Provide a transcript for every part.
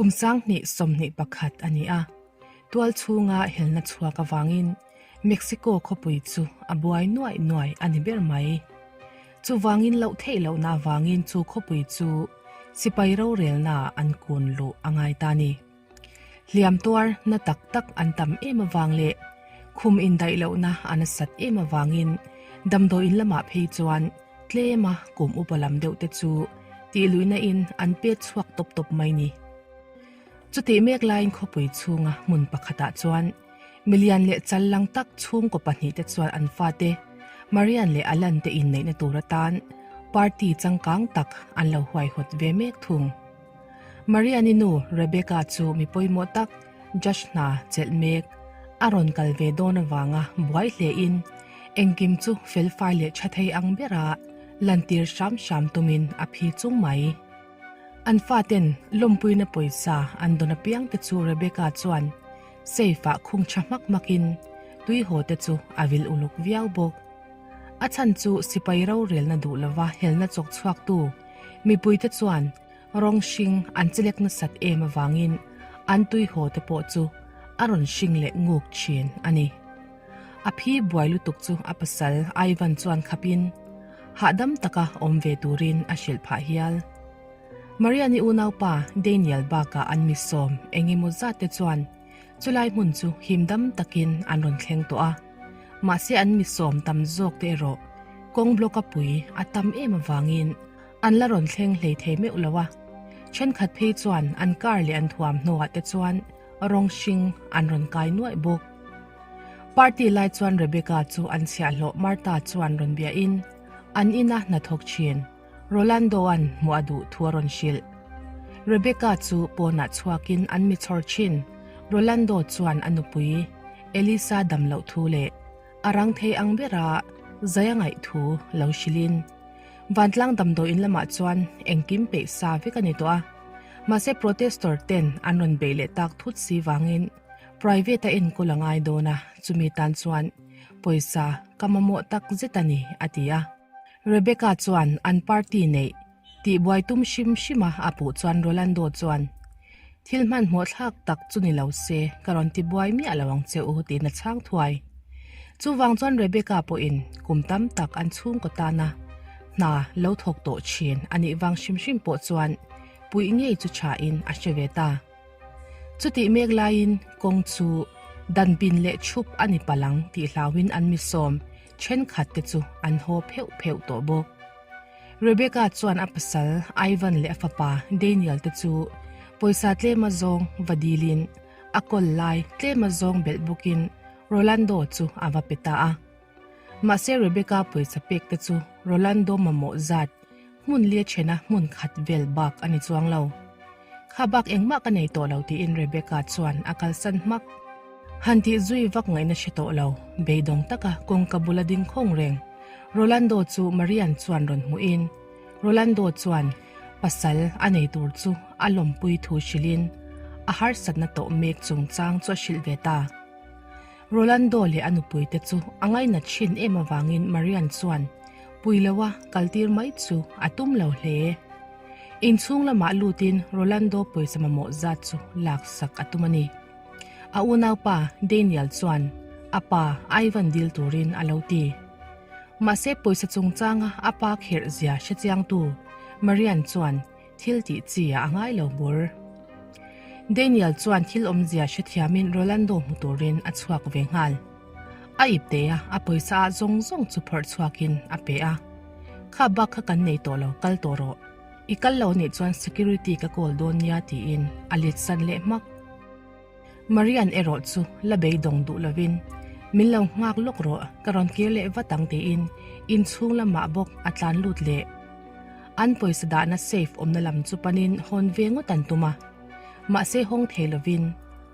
Kum 2021 a ni a, tual chhunga helna chhuak avangin Mexico khawpui chu a buai nuaih nuaih a ni ber mai. Chuvangin loh theih lohna avangin chu khawpui chu sipai rorelna an kun luh a ngai ta ni. Hliam tuar na tak tak an tam em avang leh khum indaih lohna a nasat em avangin damdawiin lamah phei chuan tlema kum upa lam deuh te chu tihluihna in an pet chhuak tawp tawp mai ni. Chutih mek laiin khawpui chhunga hmun pakhatah chuan milian leh chal lang tak chhungkaw pahnihte chuan an fate Marian leh Alan te inneihna tur atan party changkang tak an lo huaihawt ve mek thung. Mariani nu Rebecca chu mi pawimawh tak judge hna chelh mek a rawn kal ve dawn avanga buai hlein engkim chu felfai leh tha thei ang bera lantir hram hram tumin a phi chung mai. An faten lawmpuina pawisa an dawn apiang te chu Rebecca chuan safe ah khung tha hmak hmakin tui haw te chu a vil uluk viau bawk. A chhan chu sipai rorelna duh lova helna chawk chhuaktu mipuite chuan rawng hring an chelek nasat em avangin an tui haw te pawh chu a rawn hring leh nguk thin a ni. A phi buai lutuk chu a pasal Ivan chuan khapin hahdam taka awm ve turin a hrilh phah hial. Mariani unaupa Daniel bakah an mi sawm eng emaw zat te chuan chulai hmun chu himdam takin an rawn thleng tawh a, mahse an mi sawm tam zawk te erawh kawng block a pui a tam em avangin an la rawn thleng hlei thei meuh lo a, thenkhat phei chuan an car leh an thuamhnaw ah te chuan rawng hring an rawn kai nuaih bawk. Party lai chuan Rebecca chu an chhiahhlawh Martha chuan rawn biahin an ina hnathawk thin Rolando-a'n hmuh a duh thu a rawn hrilh. Rebecca chu pawnah chhuakin an mi chhawr thin. Rolando chuan a nupui Elisa dam loh thu leh a rang thei ang bera zai a ngaih thu lo hrilhin vantlang damdawiin lamah chuan engkim peih sa vek a ni tawh a. Mahse protestor ten an rawn beih leh tak thut si vangin private a enkawl a ngai dawn a, chumi tan chuan pawisa ka mamawh tak zet a ni, a ti a. Rebecca chuan an party neih tihbuai tum hrim hrima a puh chuan Rolando chuan, Thil hmanhmawh thlak tak chu ni lo se, ka rawn tibuai miah lo ang che u tiin a chhang thuai. Chuvang chuan Rebecca pawhin kum tam tak an chhungkaw tana hna lo thawk tawh thin a nih vang hrim hrim pawh chuan puih ngei chu thain a hre ve ta. Chutih mek laiin kawng chu danpin leh chhup a ni palh ang tih hlauhin an mi sawm thenkhat te chu an haw pheuh pheuh tawh bawk. Rebecca chuan a pasal Ivan leh a fapa Daniel te chu pawisa tlema zawng va dilin a kawl lai tlema zawng belh bawkin Rolando chu a va pe ta a. Mahse Rebecca pawisa pek te chu Rolando mamawh zat hmun lia thena hmun khat vel bak a ni chuang lo. Kha bak engmah ka nei tawh lo tiin Rebecca chuan a kalsan hmak. Han tih zui vak ngaihna hre tawh lo, beidawng taka kawngka bula ding khawng reng Rolando chu Marian chuan rawn hmuhin Rolando chuan pasal a nei tur chu a lawmpui thu hrilhin a harsatna tawh mek chungchang chu a hrilh ve ta. Rolando leh a nupuite chu a ngainat thin em avangin Marian chuan pui loa kaltir mai chu a tum lo hle. Inchhung lamah lutin Rolando pawisa mamawh zat chu laksak a tum a ni. A unaupa Daniel chuan a pa Ivan dil turin a lo ti. Mahse pawisa chungchanga a pa kherh zia hrechiangtu Marian chuan thil tih chi ah a ngai lo bur. Daniel chuan thil awmzia hrethiamin Rolando hmu turin a chhuak ve nghal. A ipte a, a pawisa ah zawng zawng chu phawrh chhuakin a pe a. Kha bak kha kan nei tawh lo, kal tawh rawh. I kal lo nih chuan security ka call dawn nia tiin a let san leh hmak. Marian erawh chu la beidawng duh lovin, Min lo nghak lawk rawh, ka rawn kir leh vat ang tiin inchhung lamah bawk a tlan lut leh. An pawisa dahna safe awmna lam chu panin hawn ve ngawt an tum a. Mahse hawng thei lovin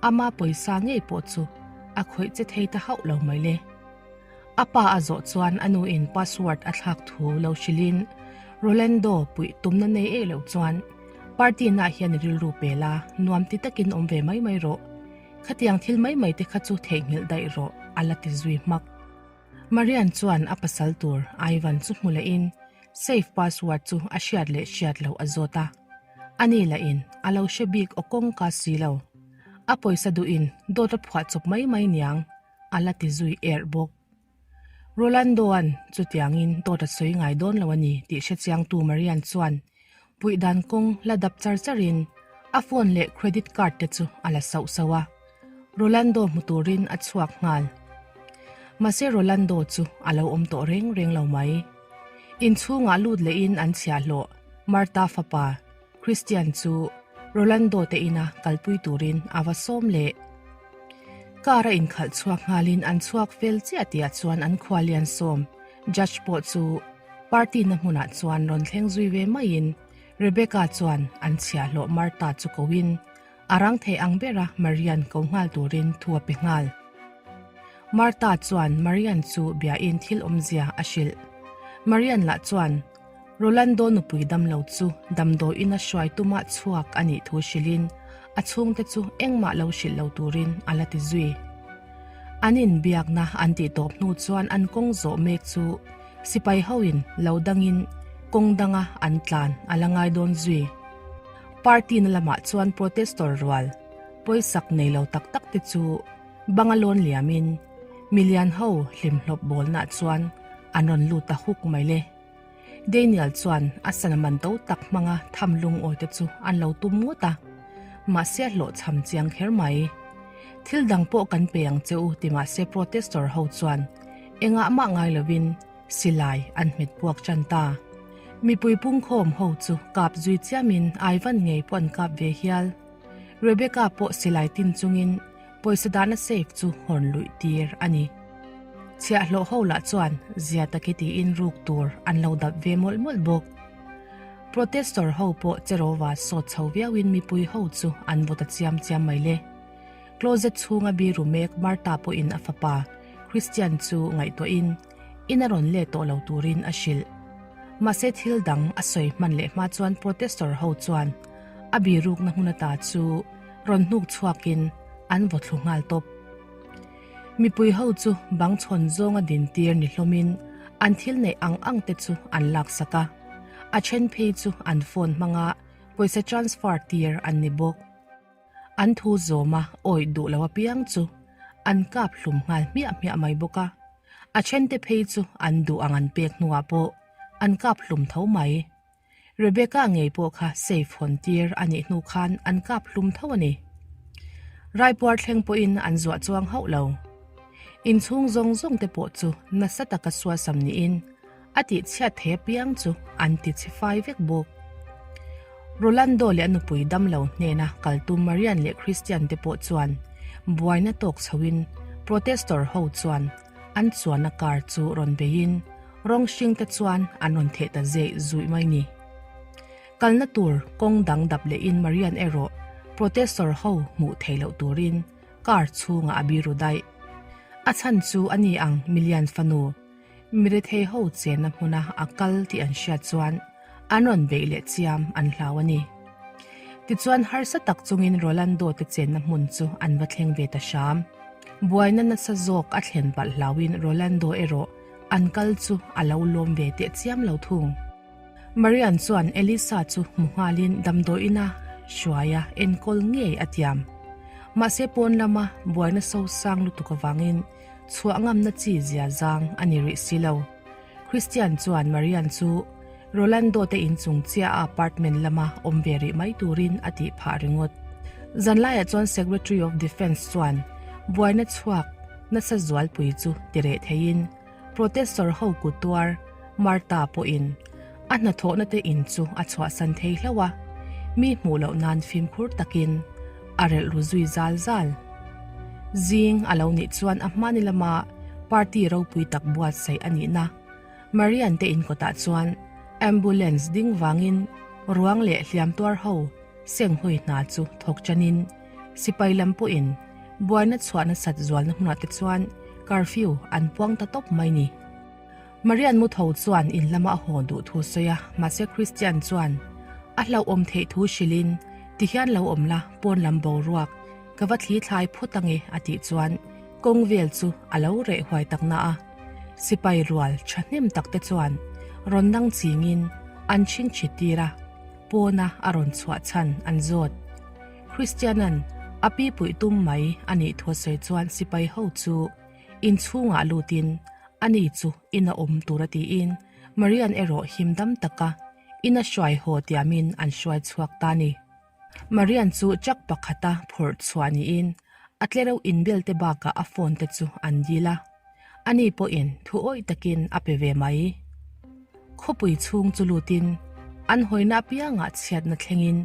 ama pawisa ngei pawh chu a khawih che thei ta hauh lo mai le. A pa a zawh chuan a nu in password a thlak thu lo hrilhin Rolando puih tumna nei eih loh chuan party naah hian i rilru pel a, nuam ti takin awm ve mai mai rawh. Khatiang thil mai mai te kha chu theihnghilh daih rawh a la ti zui hmak. Marian chuan a pasal tur Ivan chu hmu lehin safe password chu a hriat leh hriat loh a zawt a. Ani lahin a lo hre bik aw kawngka si lo. A pawisa duhin dawt a phuah chawp mai mai niang a la ti zui erh bawk. Rolando-a'n chutiangin dawt a sawi ngai dawn lo a ni tih hrechiangtu Marian chuan puih dan kawng la dap char charin a phone leh credit card te chu a la sauh sauh a, Rolando hmu turin a chhuak nghal. Mahse Rolando chu a lo awm tawh reng reng lo mai. Inchhungah lut lehin an chhiahhlawh Martha fapa Christian chu Rolando te ina kalpui turin a va sawm leh. Car a inkhalh chhuak nghalin an chhuak fel chiah tihah chuan an khua Liansawm Judge pawh chu party na hmunah chuan rawn thleng zui ve maiin Rebecca chuan an chhiahhlawh Martha chu koin a rang thei ang bera Marian ko nghal turin thu a pe nghal. Martha chuan Marian chu biain thil awmzia a hrilh. Marian lah chuan Rolando nupui damlo chu damdawiin a hruai tumah chhuak a nih thu hrilhin a chhungte chu engmah lo hrilh lo turin a la ti zui. An inbiakna an tih tawp hnu chuan an kawng zawh mek chu sipai hoin lo dangin kawng danga an tlan a la ngai dawn zui. Party na lamah chuan protestor rual pawisak nei lo tak tak te chu banga lawn liamin milian ho hlimhlawp bawlnaah chuan an rawn lut ta huk mai le. Daniel chuan a sana man to tak hmanga tham lungawi te chu an lo tum ngawt a, mahse a hlawhchham chiang kher mai. Thil dang pawh kan pe ang che u ti mahse protestor ho chuan engah mah ngai lovin silai an hmet puak tan ta. Mipui pungkhawm ho chu kap zui chiamin Ivan ngei pawh an kap ve hial. Rebecca pawh silai tin chungin Pawisa dahna safe chu hawn luih tir a ni. Chhiahhlawh ho lah chuan zia taki tiin ruk tur an lo dap ve mawlh mawlh bawk. Protestor ho pawh Cherova sawt chho viauin mipui ho chu an vaw ta chiam chiam mai le. Closet chhunga biru mek Martha pawhin a fapa Christian chu ngaihtuahin in a rawn let tawh lo turin a hrilh. Mahse thil dang a sawi hman leh hma chuan protestor ho chuan a birukna hmun ata chu rawn hnuk chhuakin an vaw thlu nghal tawp. Mipui ho chu bang chhawn zawnga dintir ni hlawmin an thil neih ang ang te chu an laksak a, a then phei chu an phone hmanga pawisa transfer tir an ni bawk. An thu zawma awih duh lo apiang chu an kap hlum nghal hmiah hmiah mai bawk a, a then te phei chu an duh ang an pek hnuah pawh an kap hlum tho mai. Rebecca ngei pawh kha safe hawn tir a nih hnu khan an kap hlum tho a ni. Raipuar thleng pawhin an zuah chuang hauh lo. Inchhung zawng zawng te pawh chu nasa taka suasam niin a tihchhiat thei apiang chu an ti chhe fai vek bawk. Rolando leh a nupui damlo hnena kaltu Marian leh Christian te pawh chuan buaina tawk chhoin protestor ho chuan an chuanna car chu rawn beiin rawng hring te chuan an rawn theh ta zeih zuih mai ni. Kalna tur kawng dang dap lehin Marian erawh protestor ho hmuh theih loh turin car chhungah a biru daih. A chhan chu a ni ang milian fanu Mirethei ho chenna hmuna a kal tih an hriat chuan an rawn beih leh chiam an hlau a ni. Tichuan harsa tak chungin Rolando te chenna hmun chu an va thleng ve ta hram. Buaina nasa zawk a thlen palh hlauin Rolando erawh an kal chu a lo lawm ve teh chiam lo thung. Marian chuan Elisa chu hmu nghalin damdawiina hruaia enkawl ngei a tiam. Mahse pawn lama buaina sosang lutuk avangin chhuah ngamna chi zia zang a ni rih si lo. Christian chuan Marian chu Rolando te inchung chiah a apartment lama awm ve rih mai turin a tih phah ringawt. Zanlaiah chuan Secretary of Defence chuan buaina chhuak nasa zualpui chu ti reh theiin Protestor ho kut tuar Martha pawhin a hnathawhna te in chu a chhuahsan thei hlauh a, mi hmuh loh nan fimkhur takin a relh ru zui zal zal. Zing a lo nih chuan a hmani lama party ropui tak buatsaih a nihna Marian te inkawtah chuan ambulance ding vangin ruang leh hliam tuar ho senghawi hna chu thawk chanin sipai lam pawhin buaina chhuah nasat zualna hmunah te chuan curfew an puang ta tawp mai ni. Marian Mutho chuan in lama a haw duh thu sawi a, mahse Christian chuan a hlauhawm theih thu hrilhin tihian lo awm la, pawn lam boruak ka va thli thlai phut ange a tih chuan kawng vel chu a lo reh huai tak na a, sipai rual thahnem tak te chuan rawn nang chingin an chhingchhi tir a. Pawna a rawn chhuah chhan an zawt. Christian-a'n a pi puih tum mai a nih thu a sawi chuan sipai ho chu inchhungah lutin ani chu ina awm tura tiin Marian erawh himdam taka ina hruai haw tiamin an hruai chhuak ta a ni. Marian chu truck pakhata phawrh chhuah niin a tlereuh inbel te bakah a phone te chu an dil a, ani pawhin thu awih takin a pe ve mai. Khawpui chhung chu lutin an hawina apiangah chhiatna thlengin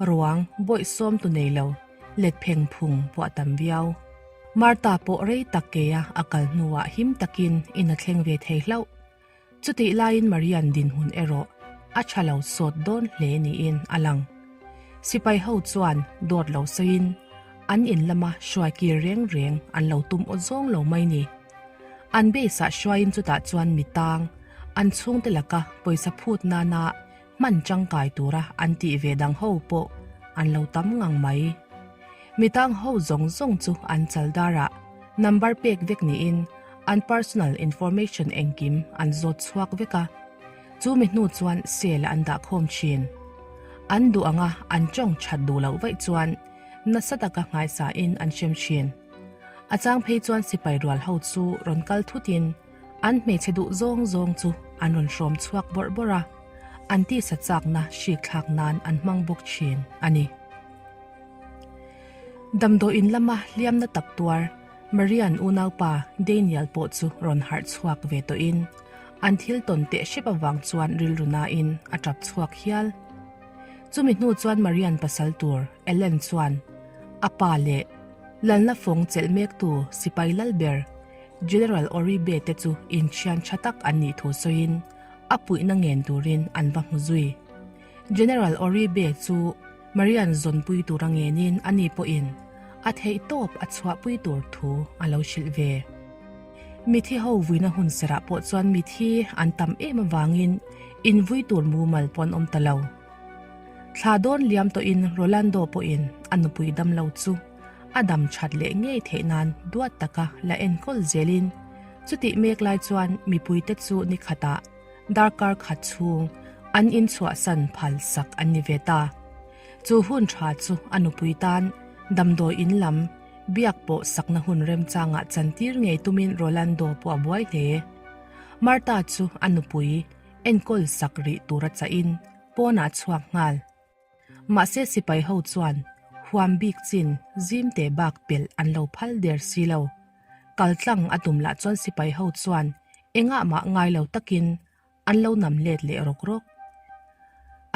ruang bawihsawm tu nei lo let pheng phung pawh a tam viau. Martha pawh rei tak keia a kal hnuah him takin in a thleng ve thei hlauh. Chutih laiin Marian dinhmun erawh a tha lo sawt dawn hle niin a lang. Sipai ho chuan dawt lo sawiin an in lama hruai kir reng reng an lo tum aw zawng lo mai ni. An base ah hruaiin chutah chuan mi tang an chhungte laka pawisa phut nana hman tangkai tura an tih ve dang ho pawh an lo tam ngang mai. Mi tang ho zawng zawng chu an chal darah number pek vek niin an personal information engkim an zawt chhuak vek a, chu mi hnu chuan cell an dah khawm thin. An duh anga an tawng that duh loh vaih chuan nasa taka nghaisain an hrem thin. A chang phei chuan sipai rual ho chu rawn kal thutin an hmeichhe duh zawng zawng chu an rawn hrawm chhuak bawrh bawrh a, an tisa chakna hrik thlak nan an hmang bawk thin a ni. Damdawiin lama hliamna tak tuar Marian unaupa Daniel pawh chu rawn harh chhuak ve tawhin an thil tawn teh hrep avang chuan rilru nain a tap chhuak hial. Chumi hnu chuan Marian pasal tur Ellen chuan a pa leh lalna fawng chelh mektu sipai lal ber General Oribe te chu inthian tha tak an nih thu sawiin a puihna ngen turin an va hmu zui. General Oribe chu Marian zawnpui tura ngenin ani pawhin a theih tawp a chhuahpui tur thu a lo hrilh ve. Mithi ho vuina hun serah pawh chuan mithi an tam em avangin invui tur mumal pawh an awm ta lo. Thla dawn liam tawhin Rolando pawhin a nupui damlo chu a dam that leh ngei theih nan duat taka la enkawl zelin chutih mek lai chuan mipuite chu ni khatah darkar khat chhung an inchhuahsan phal sak an ni ve ta. Chu hun tha chu a nupui tan damdawi in lam biak pawh sakna hun remchangah chantir ngei tumin Rolando pawh a buai hle. Martha chu a nupui enkawl sak rih tura chahin pawnah a chhuak nghal. Mahse sipai ho chuan huam bik chin zim teh bak pelh an lo phal der si lo. Kal tlang a tum lah chuan sipai ho chuan engah mah ngai lo takin an lo nam let leh rawk rawk.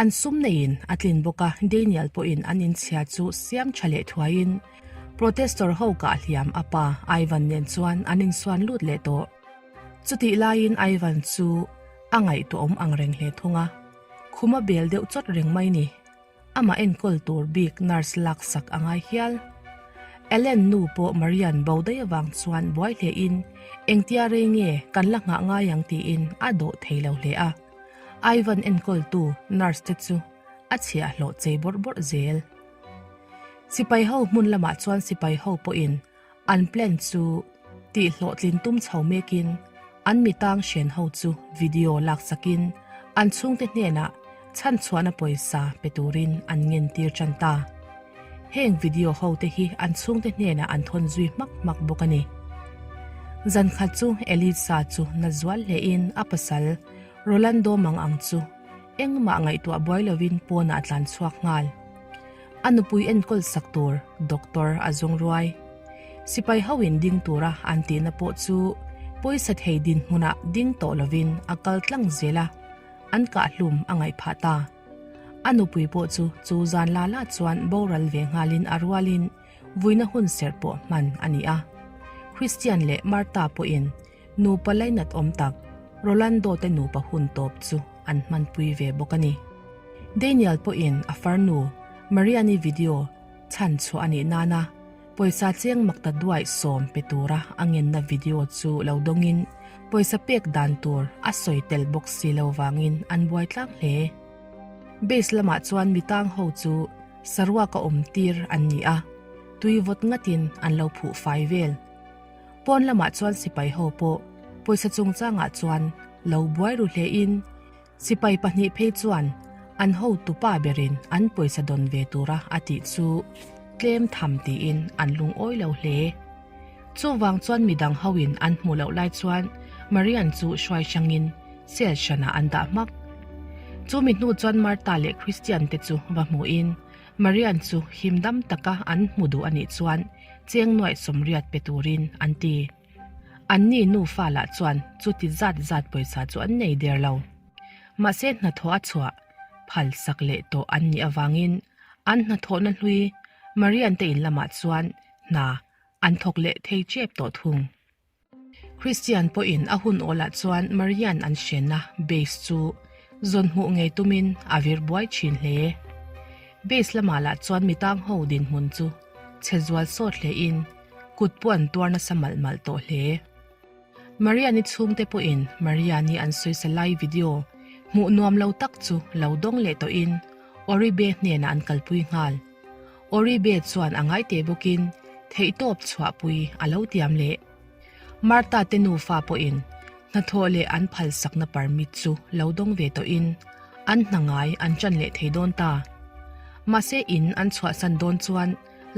An sum neiin a tlin bawk a, Daniel pawhin an inchhia chu siam tha leh thuaiin protestor ho kah hliam a pa Ivan nen chuan an insuan lut leh tawh. Chutih laiin Ivan chu a ngaihtuahawm ang reng hle thung a, khum a bel deuh chawt reng mai ni. Amah enkawl tur bik nurse laksak a ngai hial. Ellen nu pawh Marian bo daih avang chuan buai hle in engtia rei nge kan la nghah ngai ang tiin a dawh thei lo hle a. Ivan enkawltu nurse te chu a chhiahhlawh chei bawrh bawrh zel. Sipai ho hmun lamah chuan sipai ho pawhin An plan chu tih hlawhtlin tum chho mekin an mi tang hren ho chu video laksakin an chhungte hnenah chhanchhuahna pawisa pe turin an ngentir tan ta. Heng video ho te hi an chhungte hnenah an thawn zui hmak hmak bawk a ni. Zan khat chu Elisa chu na zual hlein a pasal Rolando mang ang chu engmah ngaihtuah buai lovin pawnah a tlan chhuak nghal. A nupui enkawl sak tur doctor a zawng ruai. Sipai ho in ding tura an tihna pawh chu pawisa thei dinhmunah ding tawh lovin a kal tlang zel a, an kahhlum a ngaih phah ta. A nupui pawh chu chu zan la la chuan boral ve nghalin a rualin vuina hun serh pawh hman a ni a. Christian leh Martha pawhin nupa lainat awm tak Rolando te nupa hun tawp chu an hmanpui ve bawk a ni. Daniel pawhin a farnu Mariani video chhan chhuah a nih nana pawisa cheng makta duaih sawm pe tura a ngenna video chu lo dawngin pawisa pek dan tur a sawi tel bawk si lo vangin an buai tlang hle. Base lamah chuan mi tang ho chu saruaka awm tir an ni a, tui vawt ngatin an lo phuh fai vel. Pawn lamah chuan sipai ho pawh pawisa chungchangah chuan lo buai ru hlein sipai pahnih phei chuan. An hotupa berin an pawisa dawn ve tura a tih chu tlem tham tiin an lungawi lo hle. Chuvang chuan midang hoin an hmuh loh lai chuan Marian chu hruai hrangin cell hranah an dah hmak. Chumi hnu chuan Martha leh Christian te chu va hmuhin Marian chu him dam taka an hmu duh a nih chuan cheng nuaih sawmriat pe turin an ti. Anni nufa lah chuan chuti zat zat pawisa chu an nei der lo. Mahse hnathawh a chhuah phal sak leh tawh an nih avangin an hnathawhna hlui Marian te in lamah chuan hna an thawk leh thei tep tawh thung. Christian pawhin a hun awlah chuan Marian an hrenna base chu zawn hmuh ngei tumin a vir buai thin hle. Base lamah lah chuan mi tang ho dinhmun chu chhe zual sawt hlein kut pawh an tuar nasa malh malh tawh hle. Mariani chhungte pawhin Mariani an sawisa lai video hmuh nuam lo tak chu lo dawng leh tawhin Oribe hnenah an kalpui nghal. Oribe chuan a ngai teh bawkin theihtawp chhuahpui a lo tiam leh. Martha te nufa pawhin hnathawh leh an phalsakna permit chu lo dawng ve tawhin an hna ngai an ṭan leh thei dawn ta. Mahse in an chhuahsan dawn chuan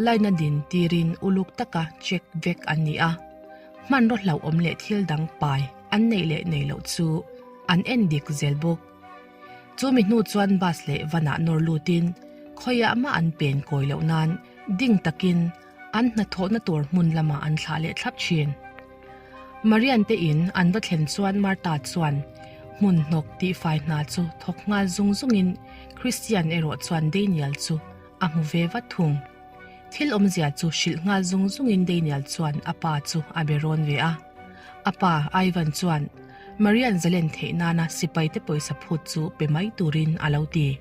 line a din tirin uluk taka check vek an ni a, hmanraw hlauhawm leh thil dang pai an neih leh nei loh chu an en dik zel bawk. Chumi hnu chuan bus leh van ah nawr lutin khawiah mah an pen kawi loh nan ding takin an hnathawhna tur hmun lamah an thlah leh thlap thin. Marian te in an va thlen chuan Martha chuan hmun hnawk tihfai hna chu thawk nghal zung zungin Christian erawh chuan Daniel chu a hmu ve vat thung. Thil awmzia chu hrilh nghal zung zungin Daniel chuan a pa chu a be rawn ve a. A pa, Ivan chuan Marian zalen theih nana sipaite pawisa phut chu pe mai turin a lo ti.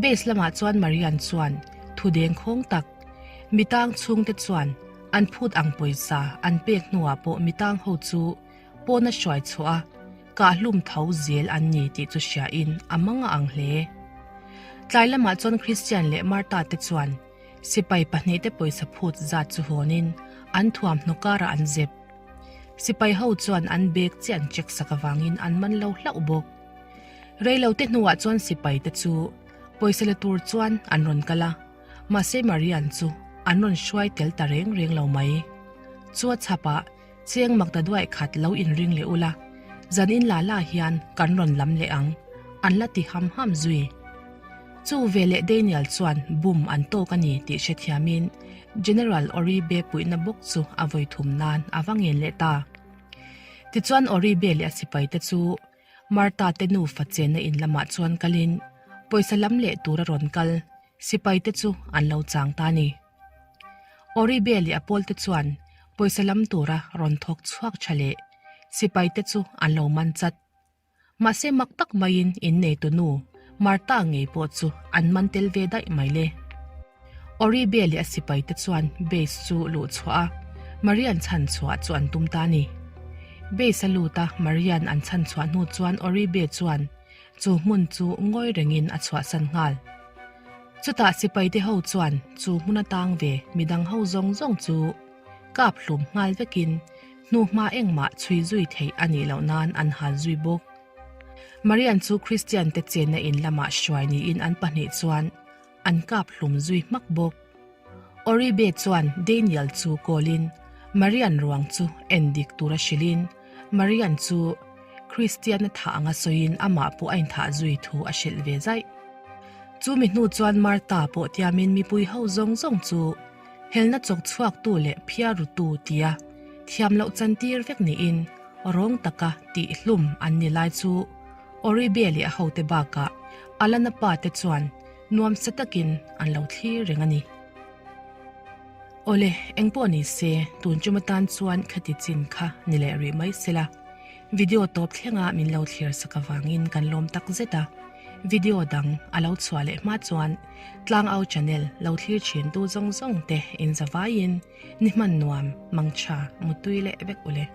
Base lamah chuan Marian chuan thu deng khawng tak, mitang chhungte chuan an phut ang pawisa an pek hnuah pawh mitang ho chu pawna hruai chhuah a, kahhlum tho zel an ni tih chu hriain a mang a ang hle. Tlai lamah chuan Christian leh Martha te chuan sipai pahnihte pawisa phut zat chu hawnin an thuamhnaw karah an zep. Sipai ho chuan an bag chiah an check sak avangin an man lo hlauh bawk. Reilote hnuah chuan sipai te chu pawisa la tur chuan an rawn kal a, mahse Marian chu an rawn hruai tel ta reng reng lo mai. Chu a chhapah Cheng mak ta duai khat lo inring leh ula, zan in la la hian kan rawn lam leh ang, an la ti ham ham zui. Chu veleh Daniel chuan bum an tawk a ni tih hrethiamin General Oribe puihna bawk chu a vawi thum nan a va ngen leh ta. Tichuan Oribe leh a sipaite chu Martha te nufa chenna in lamah chuan kalin pawisa lam leh tura rawn kal sipaite chu an lo chang ta a ni. Oribe leh a pawlte chuan pawisa lam tura rawn thawk chhuak tha leh sipaite chu an lo man chat. Mahse mak tak maiin inneitu nu Martha ngei pawh chu an man tel ve daih mai le. Oribe leh a sipaite chuan base chu luh chhuah a, Marian chhan chhuah chu an tum ta a ni. Base a lut a, Marian an chhan chhuah hnu chuan Oribe chuan chu hmun chu ngawi rengin a chhuahsan nghal. Chutah sipaite ho chuan chu hmun atang ve midang ho zawng zawng chu kap hlum nghal vekin hnuhma engmah chhui zui theih a nih loh nan an hal zui bawk. Marian chu Christian te chenna in lamah hruai niin an pahnih chuan an kap hlum zui hmak bawk. Oribe chuan Daniel chu call-in Marian ruang chu en dik tura hrilhin Marian chu Christian-a thah anga sawiin amah pawh a inthah zui thu a hrilh ve zaih. Chu mi hnu chuan Martha pawh tiamin mipui ho zawng zawng chu helna chawk chhuaktu leh phiarrutu tia thiam loh chantir vek niin rawng taka tihhlum an ni lai chu Oribe leh a hote bakah Alana pa te chuan nuamsa takin an lo thlir reng a ni. Awle, engpawh ni se, tun tum atan chuan khati chin kha ni leh rih mai sela. Video tawp thlenga min lo thlir sak avangin kan lawm tak zet a. Video dang a lo chhuah leh hma chuan Tlangau channel lo thlir thin tu zawng zawng te in zavaiin ni hman nuam, mangtha, mutui leh vek ule.